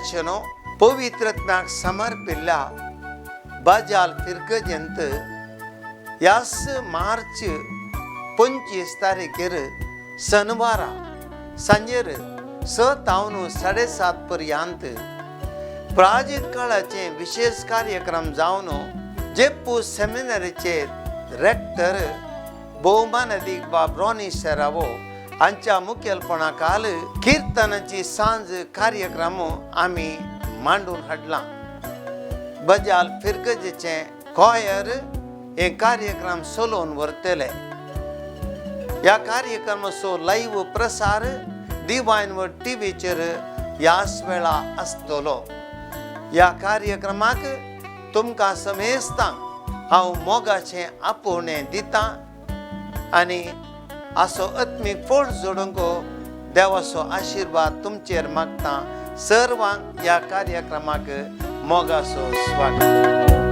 अध्यक्षान पवित्रत्म्याक समर्पिल्ल्या बजाल फिरगजेंत ह्याच मार्च 25 तारीखेर शनवारा सांजेर 6 तावन 7:30 पर्यंत प्राजीत काळाचे विशेष कार्यक्रम जावन जेप्पू सेमिनरीचे रेक्टर भोवमानादीक बाब रॉनी सेरावो हांच्या मुखेलपणाखाल किर्तनाची सांज कार्यक्रम आमी मांडून हाडला. बजाल फिरगजेचे कॉयर हे कार्यक्रम चलोवन व्हरतले. ह्या कार्यक्रमाचो लायव्ह प्रसार डिवायन वर्ड टीव्हीचेर ह्याच वेळा आसतलो. ह्या कार्यक्रमाक तुमकां समेस्तांक हांव मोगाचें आपोवणें दितां आनी आसो आत्मीक फळ जोडूंक देवाचो आशिर्वाद तुमचेर मागता. सर्वांक ह्या कार्यक्रमाक मोगाचो स्वागत.